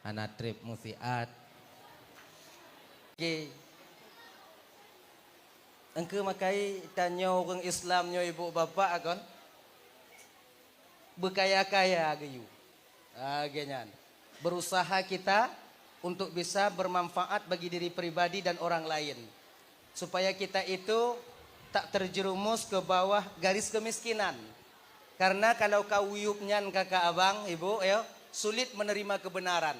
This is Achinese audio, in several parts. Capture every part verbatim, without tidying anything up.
Hana treb musiat. Oke. Engke makai tanyoe ureuëng Islam nyoe ibu bapak kon beukaya-kaya geuyue. Ah, geuh nyan. Berusaha kita untuk bisa bermanfaat bagi diri pribadi dan orang lain. Supaya kita itu tak terjerumus ke bawah garis kemiskinan. Karena kalau ka uyueb nyan kakak abang, ibu, ya, sulit menerima kebenaran.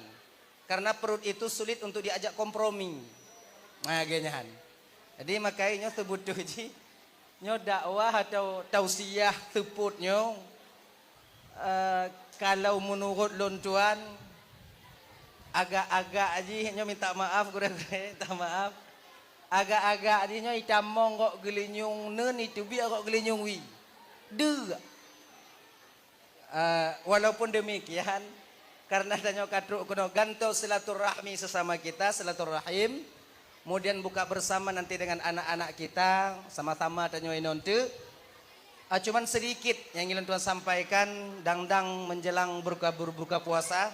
Karena perut itu sulit untuk diajak kompromi. Nah, geuh nyan. Jadi makai nyoe seubutoe jih, nyoe dakwah atau tausiah seupôt nyoe, eh, kalau meunurot lôn tuan, agak-agak jih nyoe minta maaf gurée-gurée, minta maaf. Agak-agak jih nyoe itamong gok geulinyueng neun, iteubiet gok geulinyueng wie. Deuk. Eh, walaupun demikian, karena tanyoe ka trok keunoe gantoe silaturahmi sesama kita, silaturahim, kemudian buka bersama nanti dengan anak-anak kita, sama-sama tanyoe inong teuk. Ah, cuman sedikit yang ingin tuan sampaikan, dang-dang menjelang berbuka, berbuka puasa.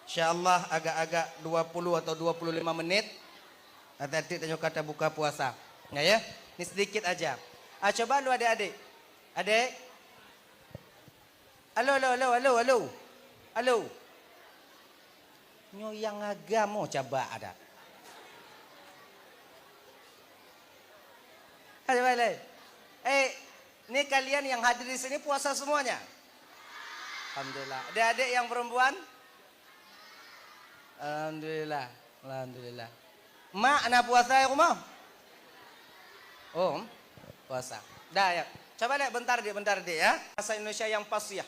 Insya Allah agak-agak dua puluh atau dua puluh lima menit, nanti tanyoe ka tabuka puasa. Ya, ya. Ini sedikit aja. Ah, coba lu adik-adik. Adik. Alo, alo, alo, alo, alo. Alo. Nyoe nyang agam oh, cabak ada. Ayo, balik. Eh, ni kalian yang hadir di sini puasa semuanya? Alhamdulillah. Adik-adik yang perempuan? Alhamdulillah. Alhamdulillah. Mak na puasa di rumah? Oh, puasa. Dah ya. Coba lihat bentar dik, bentar dik ya. Bahasa Indonesia yang fasih.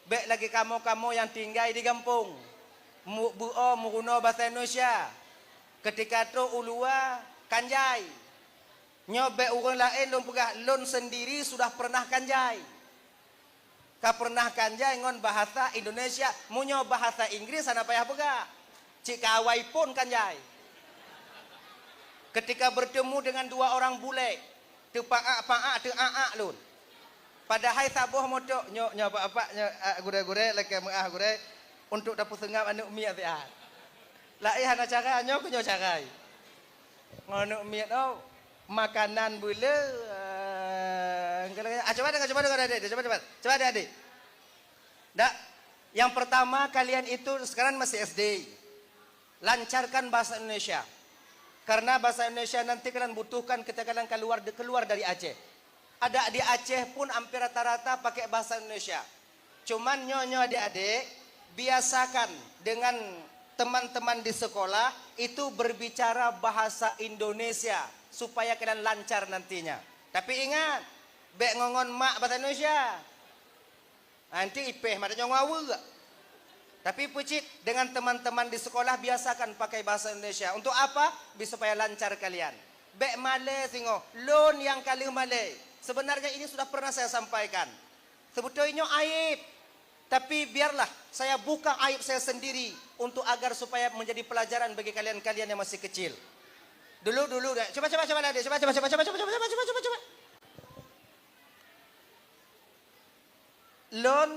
Bèk lagèe kamoe-kamoe nyang tinggai di gampông. Mu-, beuo meurunoe basa Indonesia. Keutika trôk u luwa, kanjai. Nyoe bèk ureueng laén lôn peugah, lôn seundiri sudah pernah kanjai. Ka pernah kanjai ngon bahasa Indonesia. Meunyoe bahasa Inggris hana payah peugah. Cit ka awai phôn kanjai. Keutika bertemu dengan dua orang bule, teupaak-paak, teuak-ak lôn. Padahai saboh moto, nyoe, nyoe apak-apak, nyoe, ah, gurèe-gurèe, lakèe meu'ah gurèe, untuk tapeuseungab aneuk miet siat. Laén hana cara, nyoe keuh nyoe cara. Ngon aneuk miet, oh, makanan beuleu, ah, ah, cuba dengar, cuba dengar, adik, cuba, cuba, cuba, adik, adik. Dak, yang pertama kalian itu sekarang masih S D. Lancarkan bahasa Indonesia. Karena bahasa Indonesia nanti kalian butuhkan ketika kalian keluar, keluar dari Aceh. Adak di Aceh pun hampir rata-rata pakai bahasa Indonesia. Cuman nyoe-nyoe adik-adik, biasakan dengan teman-teman di sekolah itu berbicara bahasa Indonesia supaya kalian lancar nantinya. Tapi ingat, bèk ngon-ngon mak bahasa Indonesia. Nanti ipèh mata nyoe ngon aweuek. Tapi peucit, dengan teman-teman di sekolah biasakan pakai bahasa Indonesia. Untuk apa? Bi supaya lancar kalian. Bèk malèe singoh, lôn nyang ka lheueh malèe. Sebenarnya ini sudah pernah saya sampaikan. Sebetulnya aib. Tapi biarlah saya buka aib saya sendiri untuk agar supaya menjadi pelajaran bagi kalian-kalian yang masih kecil. Dulu, dulu, dah. Cuba, cuba, cuba, dah, cuba, cuba, cuba. Lôn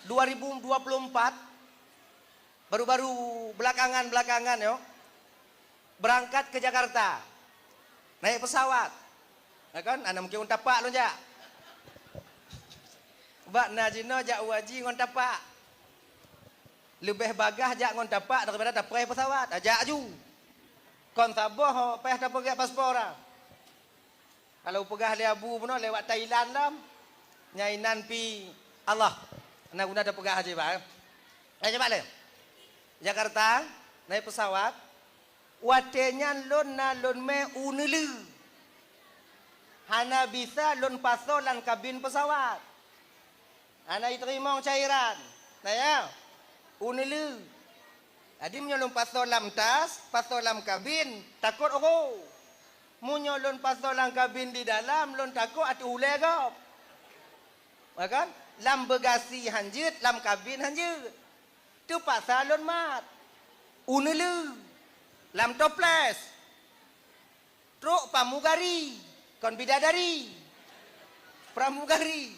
dua ribu dua puluh empat, baru-baru belakangan-belakangan nyoe, berangkat ke Jakarta. Naik pesawat. Ya kan? Hana mungkin ngon tapak lôn jak. Bak na jinoe jak u haji ngon tapak. Leubeh bagaih jak ngon tapak daripada tapreh pesawat. Ah, jak aju. Kon saboh payah tapeugèt paspor ah. Kalau peugah lé Abu bunoe lewat Thailand lom. Nyan inan pi Allah. Na guna tapeugah aja, Pak, eh. Eh, coba lé. Jakarta, naik pesawat. Watèe nyan lôn na lôn mè u neuleu. Hana bisa lôn pasoe lam kabin pesawat. Hana jiteurimong cairan. Nah, ya. U neuleu. Jadi, meunyoe lôn pasoe lam tas, pasoe lam kabin, takot roh. Meunyoe lôn pasoe lam kabin di dalam, lôn takot ateueh ulèe gob. Ya kan? Lam bagasi hanjeuet, lam kabin hanjeuet. Teupaksa lôn mat. U neuleu. Lam toples. Trok pramugari, kon bidadari. Pramugari.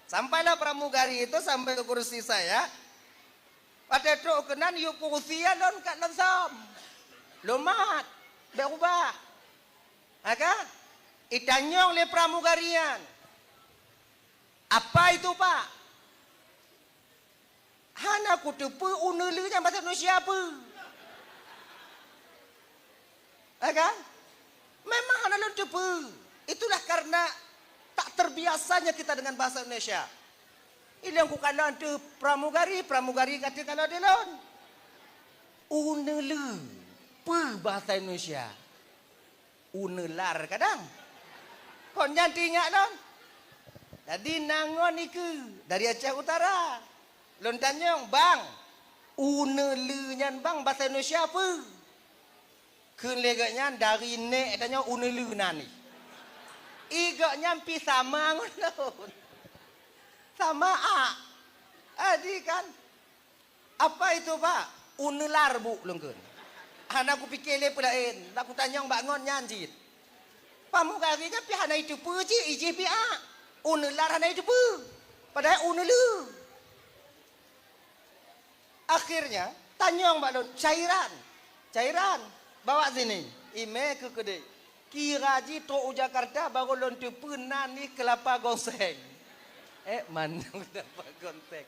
Sampailah pramugari itu sampai ke kursi saya. Watèe trok keunan yue kursi nyan lôn ka lôn sôm. Lôn mat, bèk ubah. Ha kan? Itanyong lé pramugari nyan. "Apa itu, Pak?" "Hana kuteupeue uneuleu nyan bahasa Indonesia peue." Ya kan? Memang hana lôn teupeue. Itulah karena tak terbiasanya kita dengan bahasa Indonesia. Ilôn kukalon teuh pramugari, pramugari ka teukalon di lôn. Uneuleu, peue bahasa Indonesia? Uneular kadang. Kon nyan teuingat lôn. Jadi na ngon ikeue dari Aceh Utara. Lôn tanyong, "Bang, uneuleu nyan bang bahasa Indonesia peue?" Kheun lé gobnyan, "Dari nèk tanyoe uneuleu na nyoe." I gobnyan pih sama ngon lôn. Sama a. Jadi kan, "Apa itu, Pak?" "Uneular, Bu," lôn kheun. Hana kupike lé peulaén, na kutanyong bak ngon nyan cit. Pramugari kan pih hana iteupeue cit, i jih pih a. Uneular hana iteupeue. Padahai uneuleu. Akhirnya, tanyong bak lôn, "Cairan, cairan, bawa sini." Imè keu keudéh. Kira jih trok u Jakarta baru lôn teupeue na nyoe keulapa gonseng. Eh, mandum keulapa gonseng.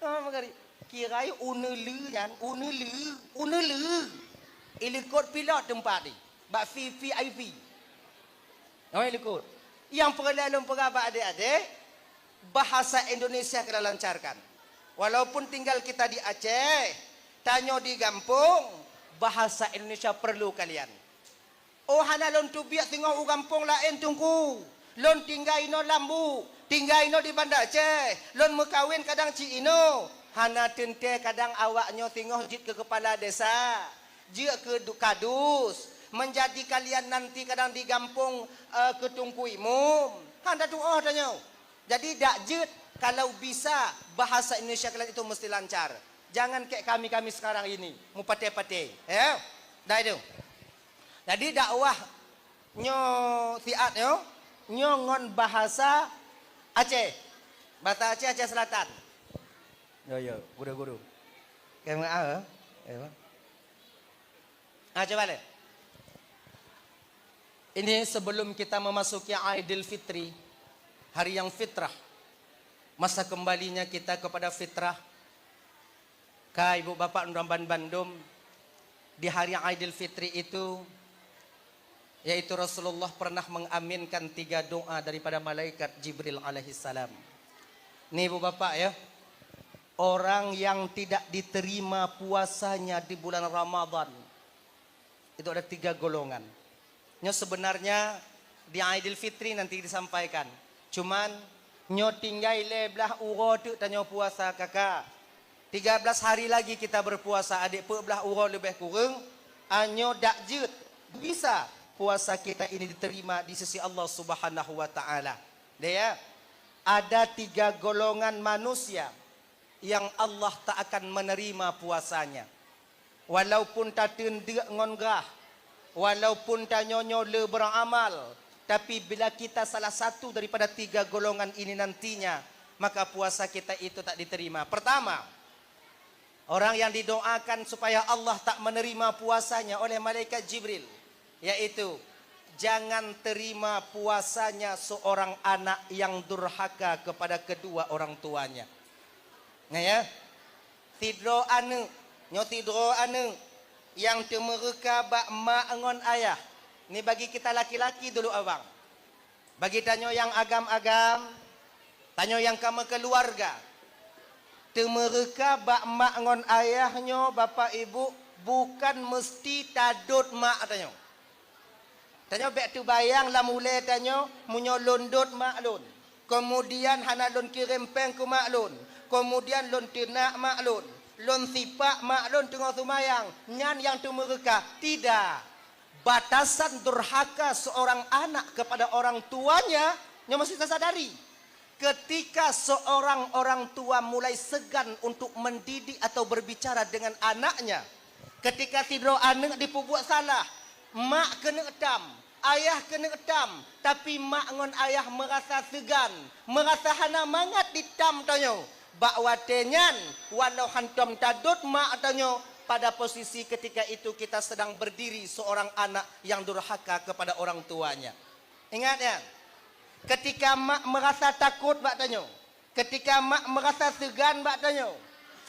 Ah, meukarit. Kira uneuleu nyan, uneuleu, uneuleu. I likot pilot teumpat jih, bak V V I P. Nyoe likot. Nyang peureulèe lôn peugah bak adék-adék, bahasa Indonesia kalian lancarkan. Walaupun tinggal kita di Aceh, tanyoe di gampông, bahasa Indonesia perlu kalian. Oh, hana lôn teubiet singoh u gampông laén, Teungku. Lôn tinggai inoe lam Bu, tinggai inoe di Banda Aceh. Lôn meukawen kadang cit inoe. Hana teuntèe kadang awak nyoe singoh jeuet keu keupala desa, jeuet keu du-, kadus, meunjadi kalian nanti kadang di gampông, eh, keu Teungku Imum. Hana tu'oh tanyoe. Jadi dak jeuet, kalau bisa bahasa Indonesia kalian itu mesti lancar. Jangan kayak kami-kami sekarang ini, meupatéh-patéh, ya. Dah itu. Jadi dakwah nyoe siat nyoe, nyoe ngon bahasa Aceh. Bahasa Aceh, Aceh Selatan. Yo, yo, guru-guru. Kamu ah, eh? Ah, coba lihat. Ini sebelum kita memasuki Aidil Fitri, hari yang fitrah, masa kembalinya kita kepada fitrah. Ka ibu bapak dan bandum, di hari Aidil Fitri itu, yaitu Rasulullah pernah mengaminkan tiga doa daripada malaikat Jibril alaihissalam. Ni ibu bapak ya, orang yang tidak diterima puasanya di bulan Ramadan, itu ada tiga golongan. Nyoe sebenarnya di Aidil Fitri nanti disampaikan. Cuman, nyoe tinggai lhèe blah uroe teuk tanyoe puasa, kakak. Tiga belas hari lagi kita berpuasa, adik, peuet blah uroe leubeh kureueng. Nyoe dak jeuet bisa puasa kita ini diterima di sisi Allah Subhanahu wa Ta'ala. Deh ya, ada tiga golongan manusia yang Allah tak akan menerima puasanya. Walaupun tateun deuk ngon grah, walaupun tanyoe nyoe le beramal, tapi bila kita salah satu daripada tiga golongan ini nantinya, maka puasa kita itu tak diterima. Pertama, orang yang didoakan supaya Allah tak menerima puasanya oleh malaikat Jibril, yaitu jangan terima puasanya seorang anak yang durhaka kepada kedua orang tuanya. Nah ya, sidroe aneuk, nyoe sidroe aneuk nyang teumeureuka bak mak ngon ayah. Ni bagi kita laki-laki dulu abang. Bagi tanyoe nyang agam-agam, tanyoe nyang ka meukeuluwarga, teumeureuka bak mak ngon ayah nyoe, bapak ibu, bukan meusti tadot mak tanyoe. Tanyoe bèk teubayang lam ulèe tanyoe, meunyoe lôn dot mak lôn, keumudian hana lôn kirém pèng keu mak lôn, keumudian lôn teunak mak lôn, lôn sipak mak lôn teungoh seumayang, nyan nyang teumeureuka. Tidak. Batasan durhaka seorang anak kepada orang tuanya, nyoe meusti tasadari. Ketika seorang orang tua mulai segan untuk mendidik atau berbicara dengan anaknya, ketika sidroe aneuk dipeubuet salah, mak keuneuk tam, ayah keuneuk tam, tapi mak ngon ayah meurasa seugan, meurasa hana mangat ditam tanyoe, Bak watée nyan, walau hantom tadot mak tanyoe, pada posisi ketika itu kita sedang berdiri seorang anak yang durhaka kepada orang tuanya. Ingat ya, ketika mak merasa takot bak tanyoe, ketika mak merasa seugan bak tanyoe,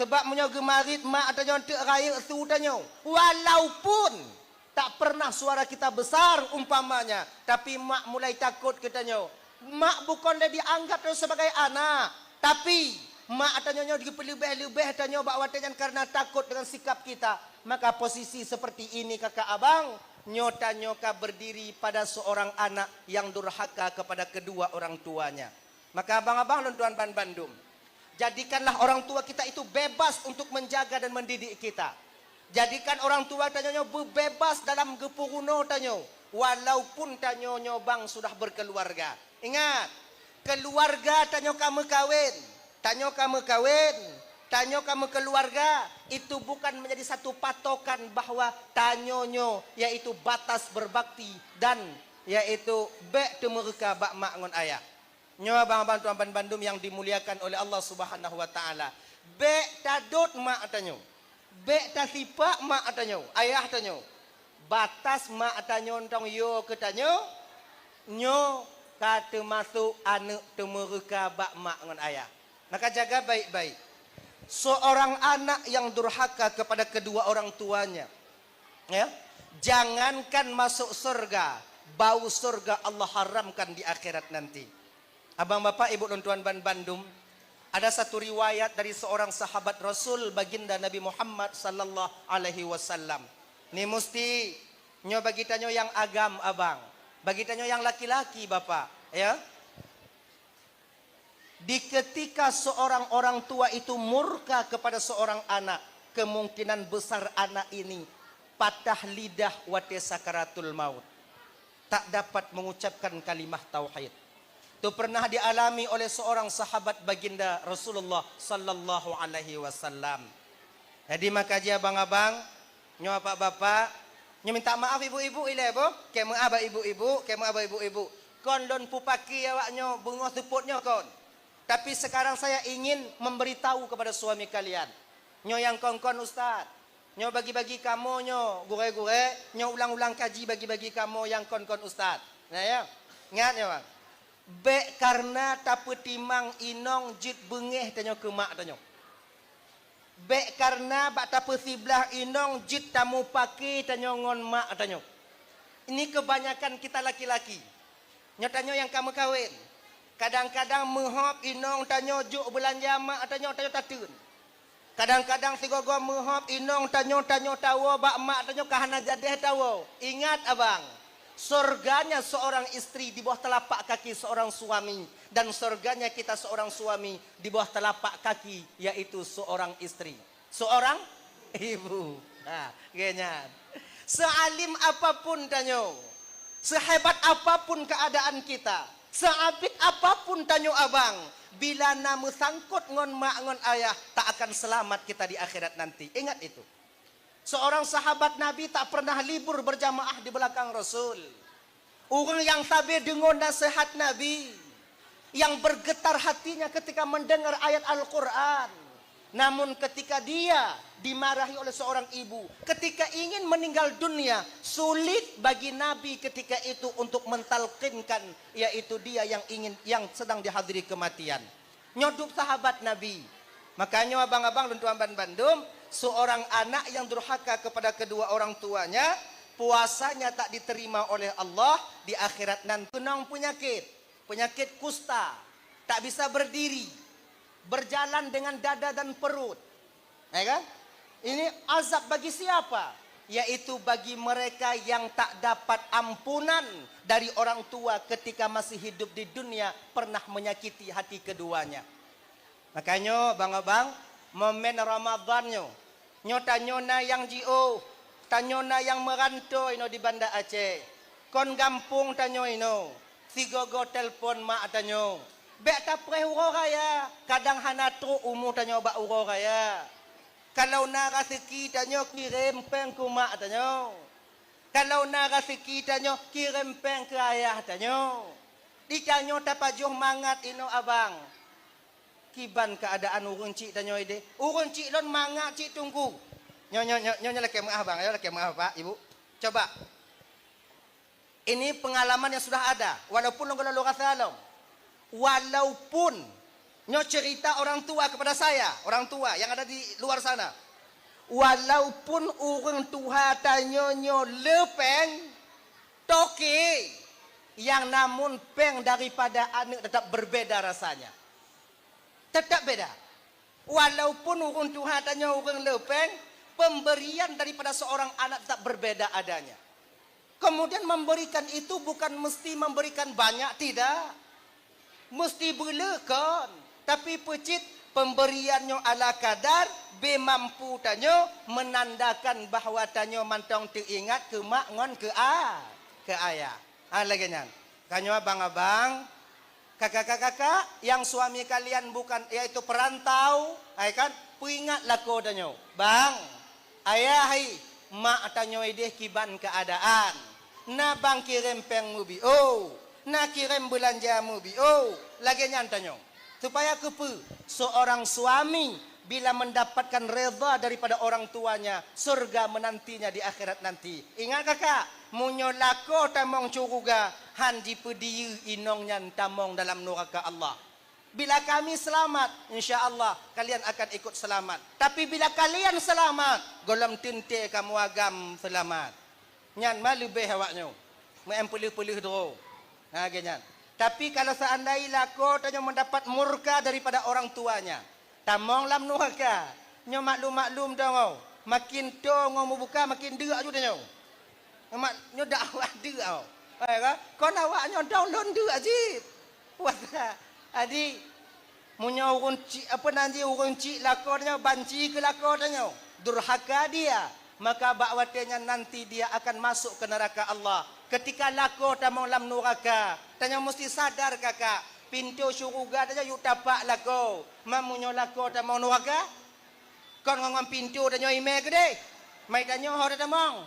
sebab meunyoe geumarit mak tanyoe teuk rayeuk su tanyoe, walaupun tak pernah suara kita besar umpamanya, tapi mak mulai takot keu tanyoe. Mak bukon lé dianggap tanyoe sebagai anak, tapi mak tanyoe nyoe geupeuleubeh-leubeh tanyoe bak watée nyan karena takot dengan sikap kita. Maka posisi seperti ini kakak abang, nyoe tanyoe ka berdiri pada seorang anak yang durhaka kepada kedua orang tuanya. Maka abang-abang lôn tuan ban bandum, jadikanlah orang tua kita itu bebas untuk menjaga dan mendidik kita. Jadikan orang tua tanyoe nyoe beubebas dalam geupeurunoe tanyoe, walaupun tanyoe nyoe bang sudah berkeluarga. Ingat, keluarga tanyoe ka meukawen, tanyoe ka meukawen, tanyoe ka meukeluarga, itu bukan menjadi satu patokan bahwa tanyoe nyoe yaitu batas berbakti dan yaitu bék teumeureuka bak mak ngon ayah. Nyoe abang-abang tuan ban bandum yang dimuliakan oleh Allah Subhanahu wa Taala. Bék tadot mak tanyoe. Bék tasipak mak tanyoe, ayah tanyoe. Batas mak tanyoe tong yo keu tanyoe, nyoe ka teumasok aneuk teumeureuka bak mak ngon ayah. Maka jaga baik-baik. Seorang anak yang durhaka kepada kedua orang tuanya, ya, jangankan masuk surga, bau surga Allah haramkan di akhirat nanti. Abang bapak ibu lôn tuan ban bandum, ada satu riwayat dari seorang sahabat Rasul Baginda Nabi Muhammad sallallahu alaihi wasallam. Ni musti nyoe bagi tanyoe yang agam abang, bagi tanyoe yang laki-laki bapak, ya. Di ketika seorang orang tua itu murka kepada seorang anak, kemungkinan besar anak ini patah lidah watée sakaratul maut, tak dapat mengucapkan kalimah tauhid. Itu pernah dialami oleh seorang sahabat Baginda Rasulullah sallallahu alaihi wasallam. Jadi maka jih abang-abang, nyoe bapak-bapak, nyoe minta maaf ibu-ibu ilée boh, keu meuah bak ibu-ibu, keu meuah bak ibu-ibu. Kon lôn peupaké awak nyoe beungoh seupôt nyoe kon. Tapi sekarang saya ingin memberitahu kepada suami kalian. Nyoe nyang kon-kon ustaz. Nyoe bagi-bagi kamoe nyoe gurée-gurée, nyoe ulang-ulang kaji bagi-bagi kamoe nyang kon-kon ustaz. Nah ya. Ingat nyoe bang. Bék karena tapeutimang inong jeuet beungéh tanyoe keu mak tanyoe. Bék karena bak tapeusiblah inong jeuet tamupaké tanyoe ngon mak tanyoe. Ini kebanyakan kita laki-laki. Nyoe tanyoe nyang ka meukawen. Kadang-kadang meuhop inong tanyoe jok beulanja mak tanyoe, tanyoe tateun. Kadang-kadang sigoe-goe meuhop inong tanyoe, tanyoe tawoe bak mak tanyoe ka hana jadeh tawoe. Ingat abang, surganya seorang istri di bawah telapak kaki seorang suami, dan surganya kita seorang suami di bawah telapak kaki, yaitu seorang istri. Seorang ibu. Ha, geuh nyan. Sealim apapun tanyoe, sehebat apapun keadaan kita, seabit apapun tanyoe abang, bila na meusangkot ngon mak ngon ayah, tak akan selamat kita di akhirat nanti. Ingat itu. Seorang sahabat Nabi tak pernah libur berjamaah di belakang Rasul. Ureuëng nyang sabe deungoe naseuhat Nabi, yang bergetar hatinya ketika mendengar ayat Al-Quran. Namun ketika dia dimarahi oleh seorang ibu, ketika ingin meninggal dunia, sulit bagi Nabi ketika itu untuk mentalkinkan, yaitu dia yang ingin, yang sedang dihadiri kematian. Nyoe dup sahabat Nabi. Makanya abang-abang lôn tuan ban bandum, seorang anak yang durhaka kepada kedua orang tuanya, puasanya tak diterima oleh Allah di akhirat nanti. Keunong penyakit, penyakit kusta, tak bisa berdiri, berjalan dengan dada dan perut. Ya kan? Ini azab bagi siapa? Yaitu bagi mereka yang tak dapat ampunan dari orang tua ketika masih hidup di dunia pernah menyakiti hati keduanya. Makanya bang-abang, momen Ramadan nyoe, nyoe tanyoe na nyang jiôh, tanyoe na nyang meuranto inoe di Banda Aceh. Kon gampông tanyoe inoe, sigoe-goe telepon mak tanyoe. Bék tapreh uroe raya, kadang hana trok umu tanyoe bak uroe raya. Kalau na raseuki tanyoe kirém péng keu mak tanyoe. Kalau na raseuki tanyoe kirém péng keu ayah tanyoe. Di tanyoe tapajoh mangat inoe abang. Kiban keuadaan ureuëng chik tanyoe ideh. Ureuëng chik lôn mangat chik teungku. Nyoe, nyoe, nyoe, nyoe, nyoe lakée meuáh bang, nyoe lakée meuáh pak, ibu. Coba. Ini pengalaman yang sudah ada. Walaupun lôn gohlom lôn rasa lom. Walaupun, nyoe cerita orang tua kepada saya, orang tua yang ada di luar sana. Walaupun ureuëng tuha tanyoe nyoe le péng, toke, yang namun péng daripada aneuëk tetap berbeda rasanya. Tetap beda. Walaupun ureuëng tuha tanyoe ureuëng le péng, pemberian daripada seorang anak tetap berbeda adanya. Kemudian memberikan itu bukan mesti memberikan banyak, tidak. Mesti beuleukan, tapi peucit pemberian nyoe ala kadar, be mampu tanyoe menandakan bahwa tanyoe mantong teuingat keu mak ngon keu a-, keu ayah. Ha, lagée nyan. Tanyoe abang-abang, kakak-kakak, yang suami kalian bukan, yaitu perantau, hai kan? Peuingat lakoe tanyoe. Bang, ayah hai, mak tanyoe ideh kiban keuadaan. Na bang kirém péng meubiôh, na kirém beulanja meubiôh. Lagée nyan tanyoe. Supaya keupeue? Seorang suami bila mendapatkan redha daripada orang tuanya, surga menantinya di akhirat nanti. Ingat kakak, meunyoe lakoe tamong syeuruga, han jipeudiyeu inong nyan tamong dalam nuraka Allah. Bila kami selamat, insya Allah kalian akan ikut selamat. Tapi bila kalian selamat, gohlom teuntée kamoe agam selamat. Nyan ma leubeh awak nyoe. Meu-em peuleuh-peuleuh droe. Ha, lagée nyan. Tapi kalau seandai lakoe tanyoe mendapat murka daripada orang tuanya, tamong lam nuraka. Nyoe maklum-maklum tanyoe, makin toe ngon meubuka makin deuk ju tanyoe. Mak, nyoe dakwah deuk awak. Hai ka? Kon awak nyoe dong lôn deuk jih. Wah, adi, meunyoe ureuëng chik, apa nan jih, ureuëng chik lakoe tanyoe, banci keu lakoe tanyoe, durhaka dia, maka bak watée nyan nanti dia akan masuk ke neraka Allah. Ketika lakoe tamong lam nuraka, tanyoe mesti sadar kakak, pintoe syeuruga tanyoe yue tapak lakoe. Ma meunyoe lakoe tamong nuraka, kon ngon, ngon pintoe tanyoe imé keudeh. Mai tanyoe ho tatamong.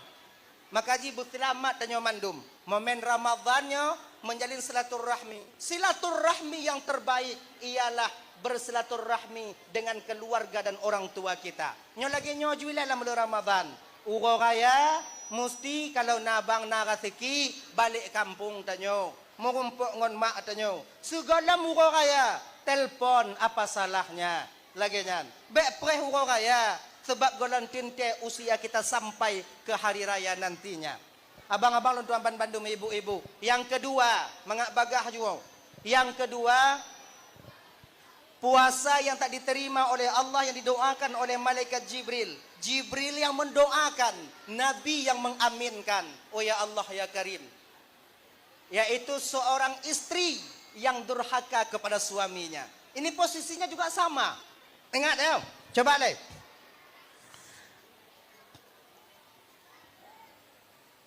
Maka jih beuseulamat tanyoe mandum. Momen Ramadhan nyoe menjalin silaturahmi. Silaturahmi yang terbaik ialah bersilaturahmi dengan keluarga dan orang tua kita. Nyoe lagée nyoe ju ilée lam buleuen Ramadhan. Uroe raya, musti kalau na bang na raseuki, balek kampung tanyoe. Meurumpok ngon mak tanyoe. Sigohlom uroe raya, telpon apa salahnya. Lagée nyan. Bék preh uroe raya, sabab gohlom teuntée usia kita sampai ke hari raya nantinya. Abang-abang lôn tuan banmandum, ibu-ibu. Yang kedua, mangat bagaih jua. Yang kedua, puasa yang tak diterima oleh Allah yang didoakan oleh malaikat Jibril. Jibril yang mendoakan, Nabi yang mengaminkan. Oh ya Allah, ya Karim. Yaitu seorang istri yang durhaka kepada suaminya. Ini posisinya juga sama. Ingat ya, coba leh.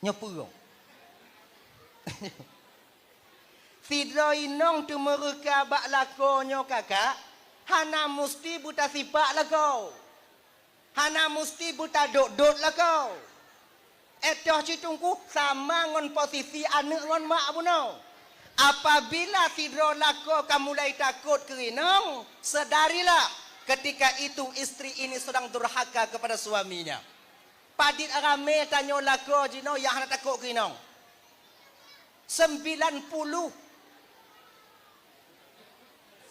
Nyoe peue? Sidroe inong teumeureuka bak lakoe nyoe kakak, hana musti beutasipak lakoe. Hana musti beutadot-dot lakoe. Étoh cit teungku sama ngon posisi aneuëk ngon mak bunoe. Apabila sidroe lakoe ka mulai takot keu inong, sadarilah ketika itu istri ini sedang durhaka kepada suaminya. Padit ramé tanyoe lakoe jinoe nyang hana takot keu inong. Sembilan puluh.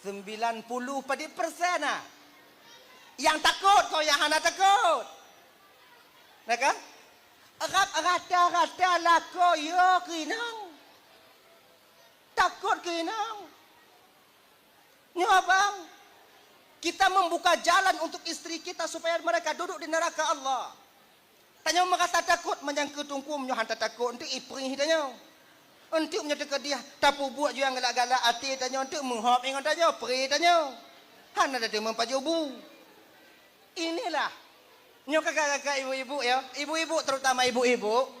Sembilan puluh padit persen ah. Nyang takot kon nyang hana takot. Nah kan? Rab rata-rata lakoe yo keu inong. Takot keu inong. Nyoe abang, kita membuka jalan untuk istri kita supaya mereka duduk di neraka Allah. Tanyoe meurasa takot, manyang keu teungku meunyoe han tatakot, eunteuk iprih tanyoe. Eunteuk meunyoe teukeudeh tapeubuet ju nyang galak-galak até tanyoe, eunteuk meuhop ingat tanyoe, prih tanyoe. Hana tateumé pajoh bu. Inilah. Nyoe kakak-kakak, ibu-ibu ya, ibu-ibu, terutama ibu-ibu.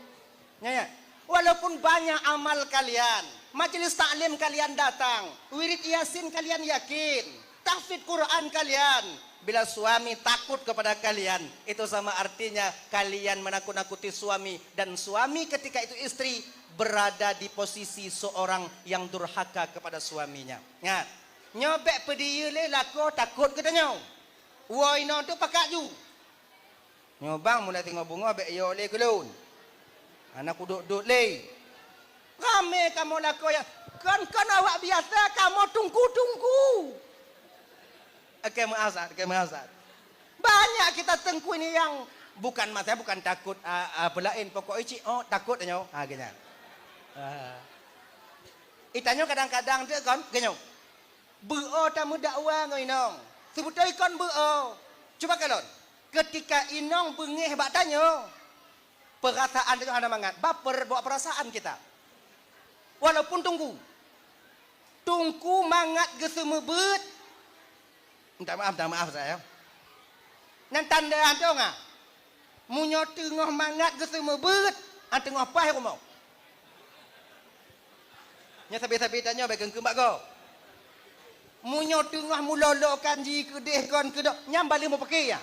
Nyoe ya. Walaupun banyak amal kalian, majelis taklim kalian datang, wirid Yasin kalian yakin, tahfidz Quran kalian, bila suami takut kepada kalian, itu sama artinya kalian menakut-nakuti suami, dan suami ketika itu istri berada di posisi seorang yang durhaka kepada suaminya. Ingat, Nyoe bék peudiyeu lé lakoe takot geutanyoe. Woe inong tu pakat ju. Nyoe bang mulai singoh beungoh bék yo lé keu lôn. Hana kudot-dot lé. Ramé kamoe lakoe ya. Kon-kon awak biasa kamoe tungku-tungku. Oke, meu'ah Ustaz, oke, meu'ah Ustaz. Banyak kita tengku ini yang bukan masalah, bukan takot, a, a, peulaén, pokok icik, oh, takot nyoe. Ha, geunya. Ha. Itanyoe kadang-kadang tu kon, geunya. Beu-o tameudakwa ngon inong. Seubeutoi kon beu-o. Cuba kalon. Ketika inong beungéh bak tanyoe, peurasaan tanyoe hana mangat. Baper bawa peurasaan kita. Walaupun tungku. Tungku mangat geuseumeubeuet. Minta maaf, minta maaf saya. Nyan tanda hantom ah. Meunyoe teungoh mangat geuseumeubeuet, an teungoh paih rumoh. Nyoe sabe-sabe tanyoe bèk keungkeung bak gob. Meunyoe teungoh mulolo kan ji keudeh kon keudok, nyan balik mupake ya.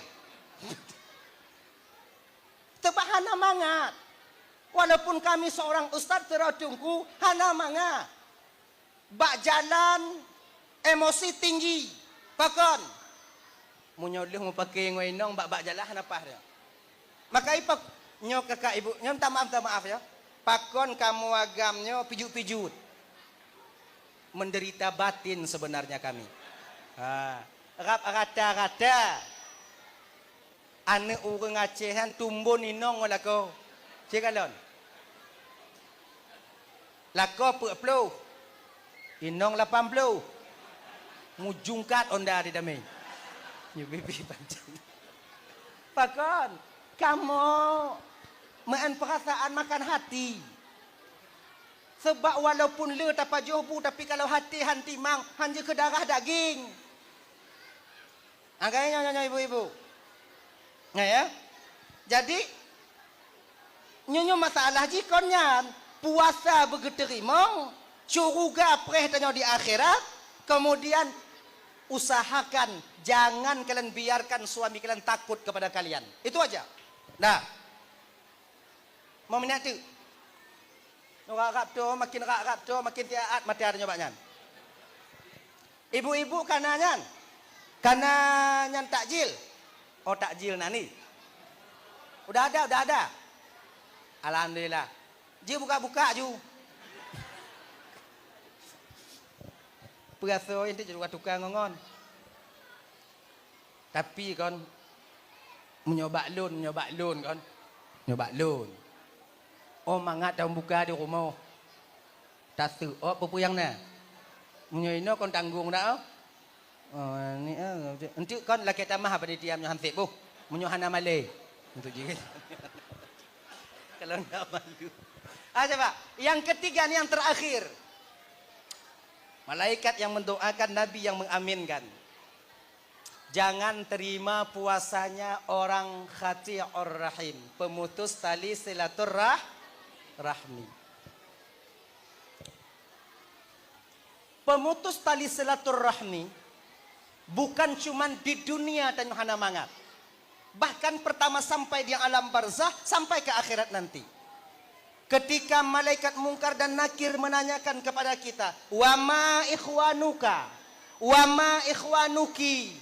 Teuba hana mangat. Walaupun kami seorang ustaz, seorang tungku, hana mangat. Bak jalan emosi tinggi. Pakon? Meunyoe lheueh mupake ngon inong bak, bak jalan hana paih dia. Maka ipak nyoe kakak ibu, nyoe minta maaf, minta maaf ya. Pakon kamoe agam nyoe pijut-pijut? Menderita batin sebenarnya kami. Ha, rab rata-rata. Aneuk ureueng Aceh nyan tumbon inong ngon lakoe. Cit kalon. Lakoe peuet ploh. Inong lapan ploh. Mujungkat onda di damé. Nyoe bibi pancang. Pakon? Kamoe meu'en peurasaan makan hati. Seubab walaupun le tapajoh bu, tapi kalau hati han timang, han jeuet keu darah daging. Agak nyoe, nyoe, nyoe, ibu-ibu. Nah, ya. Jadi, nyoe, nyoe masalah jih kon nyan. Puasa beugeuteurimong, syuruga preh tanyoe di akhirat, kemudian usahakan jangan kalian biarkan suami kalian takut kepada kalian. Itu aja. Nah. Mau minat tu? Rab-rab tu, makin rab-rab tu, makin tiat mata tanyoe bak nyan. Ibu-ibu kana nyan. Kana nyan takjil. Oh, takjil na ni. Udah ada, udah ada. Alhamdulillah. Ji buka-buka ju. Peuraso intu jadi tukang ngon-ngon. Tapi kon, meunyoe bak lôn, meunyoe bak lôn kon, meunyoe bak lôn. Oh, mangat tameubuka di rumoh. Taseuôt peue-peue nyang na. Meunyoe inoe kon tanggong dak, oh. Oh, ni, ah, enteuk kon lakée tamah panitia meunyoe han sép boh. Meunyoe hana malée. Untuk jih. Kalau ndak malu. Ah, coba. Yang ketiga ni yang terakhir. Malaikat yang mendoakan, Nabi yang mengaminkan. Jangan terima puasanya orang qati'ur rahim, pemutus tali silaturrah-, rahmi. Pemutus tali silaturrahmi bukan cuman di dunia tanyoe hana mangat. Bahkan pertama sampai di alam barzakh, sampai ke akhirat nanti. Ketika malaikat Mungkar dan Nakir menanyakan kepada kita, "Wa ma ikhwanuka? Wa ma ikhwanuki?"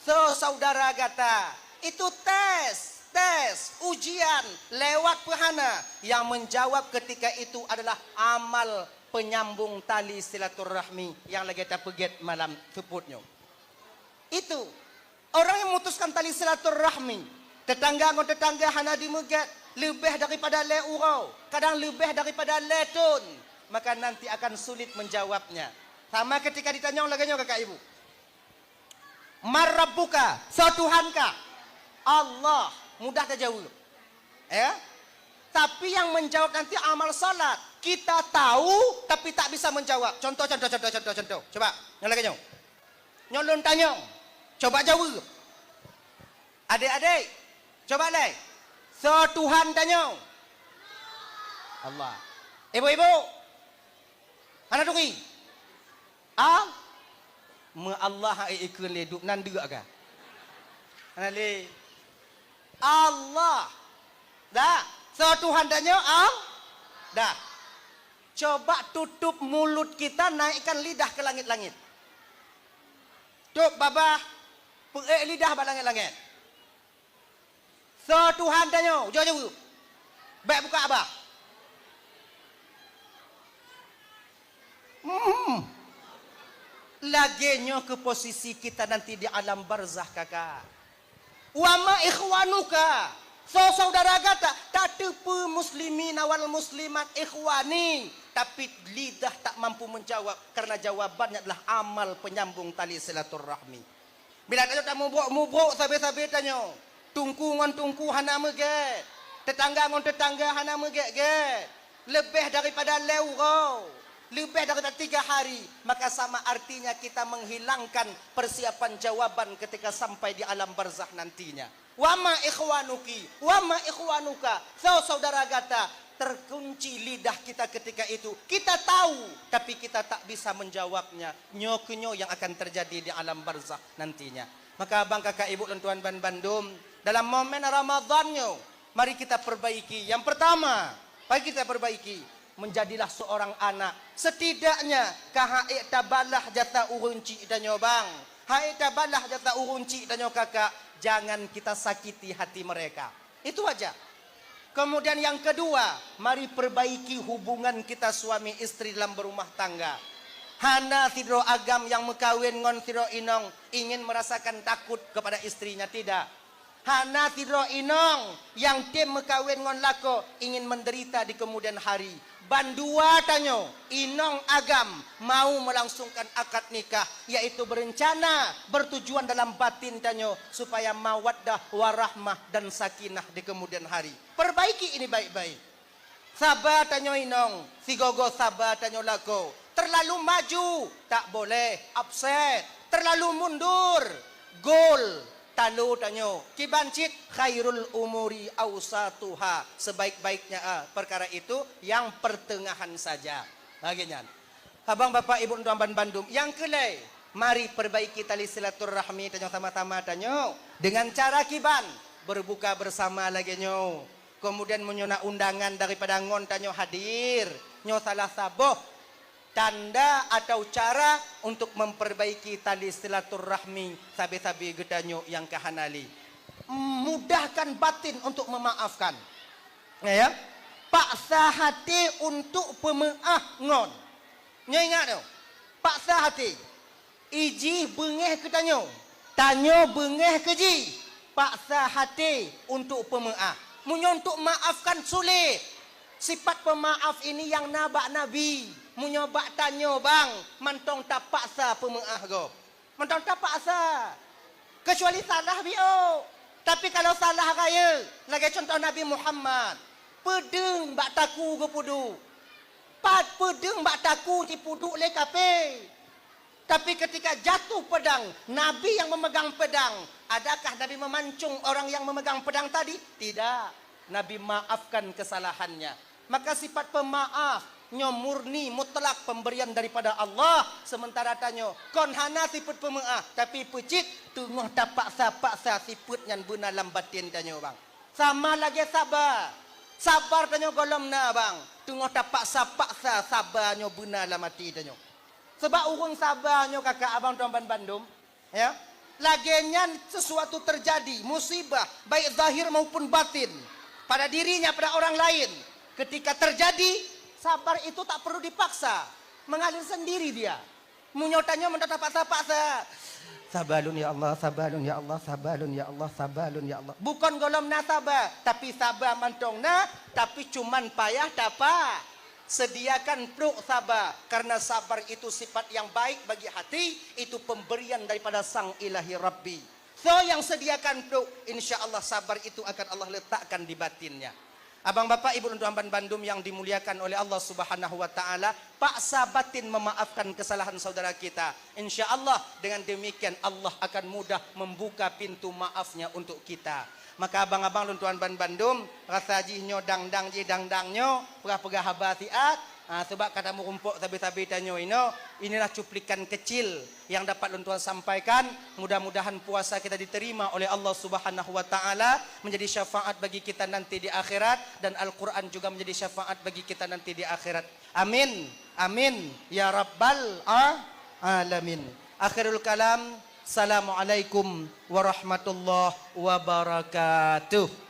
So, saudara gata, itu tes, tes, ujian lewat peuhana. Yang menjawab ketika itu adalah amal penyambung tali silaturahmi yang lagée tapeugét malam seupôt nyoe. Itu. Orang yang memutuskan tali silaturahmi, tetangga ngon tetangga hana jimeugét, leubeh daripada lhée uroe, kadang leubeh daripada lhée thon, maka nanti akan sulit menjawabnya. Sama ketika ditanyong lagée nyoe kakak ibu, "Man rabbuka?" Soe Tuhan kah? Allah. Mudah tajaweueb. Ya? Tapi yang menjawab nanti amal salat. Kita tahu, tapi tak bisa menjawab. Contoh, contoh, contoh, contoh, contoh. Coba, nyang lagée nyoe. Nyoe lôn tanyong, coba jaweueb. Adék-adék, coba lé. Soe Tuhan tanyoe? Allah. Ibu-ibu, hana turi? Ah? Meu Allah hai ikeu lé duek nan deuk ka. Hana lé. Allah. Dah. Soe Tuhan tanyoe? Al-, dah. Coba tutup mulut kita, naikkan lidah ke langit-langit. Tôb babah, peuék lidah bak langét-langét. Soe Tuhan tanyoe? Jaweueb. Bék buka babah. Hmm. Lagée nyoe keuh posisi kita nanti di alam barzakh, kakak. Wa ma ikhwanuka. Soe saudara gata? Tateupeue muslimin wal muslimat ikhwani, tapi lidah tak mampu menjawab karena jawabannya adalah amal penyambung tali silaturahmi. Bila tanyoe tamubrok-mubrok sabe-sabe tanyoe, teungku ngon teungku hana meugét, teutangga ngon teutangga hana meugét-gét, leubeh daripada lhée uroe, leubeh daripada tiga hari, maka sama artinya kita menghilangkan persiapan jawaban ketika sampai di alam barzakh nantinya. Wa ma ikhwanuki, wa ma ikhwanuka, soe saudara gata, terkunci lidah kita ketika itu. Kita tahu, tapi kita tak bisa menjawabnya. Nyoe keuh nyoe yang akan terjadi di alam barzakh nantinya. Maka abang, kakak, ibu lôn tuan ban bandum, dalam momen Ramadan nyoe, mari kita perbaiki. Yang pertama, mari kita perbaiki, menjadilah seorang anak. Setidaknya ka han ék tabalah jasa ureuëng chik tanyoe, bang. Han ék tabalah jasa ureuëng chik tanyoe, kakak. Jangan kita sakiti hati mereka. Itu aja. Kemudian yang kedua, mari perbaiki hubungan kita suami istri dalam berumah tangga. Hana sidroe agam nyang meukawen ngon sidroe inong ingin merasakan takut kepada istrinya, tidak. Hana sidroe inong nyang tem meukawen ngon lakoe ingin menderita di kemudian hari. Bandua tanyoe, inong agam, mau melangsungkan akad nikah, yaitu berencana, bertujuan dalam batin tanyoe supaya mawaddah, warahmah, dan sakinah di kemudian hari. Perbaiki ini baik-baik. Saba tanyoe inong, sigogo saba tanyoe lakoe. Terlalu maju, tak boleh, upset. Terlalu mundur, gol. Talo tanyoe, kiban cit, khairul umuri ausatuha, sebaik-baiknya, ah, perkara itu yang pertengahan saja. Lagée nyan. Abang, bapak, ibu, tuan ban bandum, nyang keulhée, mari perbaiki tali silaturahmi tanyoe sama-sama tanyoe dengan cara kiban, berbuka bersama lagée nyoe. Kemudian meunyoe na undangan daripada ngon tanyoe hadir, nyoe salah saboh tanda atau cara untuk memperbaiki tali silaturahmi sabe-sabe geutanyoe nyang ka hana lé. Mudahkan batin untuk memaafkan. Ya, ya. Paksa hati untuk pemeuah ngon. Nyoe ingat tu. Paksa hati. Ijih beungéh keu tanyoe, tanyoe beungéh keu jih, paksa hati untuk pemeuah. Meunyoe untuk maafkan sulit, sifat pemaaf ini nyang na bak Nabi. Meunyoe bak tanyoe bang, mantong tapaksa pemeuah gob. Mantong tapaksa. Kecuali salah biôh. Tapi kalau salah raya, lagée contoh Nabi Muhammad, peudeueng bak taku geupeuduek. Pat peudeueng bak taku jipeuduek lé kafé. Tapi ketika jatuh pedang, Nabi yang memegang pedang, adakah Nabi memancung orang yang memegang pedang tadi? Tidak. Nabi maafkan kesalahannya. Maka sifat pemaaf nyoe murni mutlak pemberian daripada Allah, sementara tanyoe kon hana sifat pemaaf, tapi peucit teungoh tapaksa-paksa sifat nyan beuna lam batin tanyoe, bang. Sama lagée saba. Sabar tanyoe gohlom na, bang. Teungoh tapaksa-paksa saba nyoe beuna lam até tanyoe. Sebab ureuëng saba nyoe, kakak, abang, tuan ban bandum, ya, lagée nyan sesuatu terjadi, musibah, baik zahir maupun batin, pada dirinya, pada orang lain. Ketika terjadi, sabar itu tak perlu dipaksa, mengalir sendiri dia. Meunyoe tanyoe mantong tapaksa-paksa, "Saba lôn ya Allah, saba lôn ya Allah, saba lôn ya Allah, saba lôn ya Allah." Bukon gohlom na saba, tapi saba mantong na, tapi cuman payah tapa. Sediakan pluek saba, karena sabar itu sifat yang baik bagi hati, itu pemberian daripada Sang Ilahi Rabbi. Soe nyang sediakan pluek, insya Allah sabar itu akan Allah letakkan di batinnya. Abang, bapak, ibu, dan tuan ban bandum yang dimuliakan oleh Allah Subhanahu wa Ta'ala, paksa batin memaafkan kesalahan saudara kita. Insya Allah, dengan demikian Allah akan mudah membuka pintu maafnya untuk kita. Maka abang-abang lôn tuan ban bandum, rasa jih nyoe dang-dang jih dang-dang nyoe, peugah-peugah haba siat, ah, sebab ka tameurumpok sabe-sabe tanyoe inoe, inilah cuplikan kecil yang dapat lôn tuan sampaikan. Mudah-mudahan puasa kita diterima oleh Allah Subhanahu wa Ta'ala, menjadi syafaat bagi kita nanti di akhirat, dan Al-Quran juga menjadi syafaat bagi kita nanti di akhirat. Amin. Amin. Ya Rabbal a-, Alamin. Akhirul kalam, Assalamualaikum warahmatullahi wabarakatuh.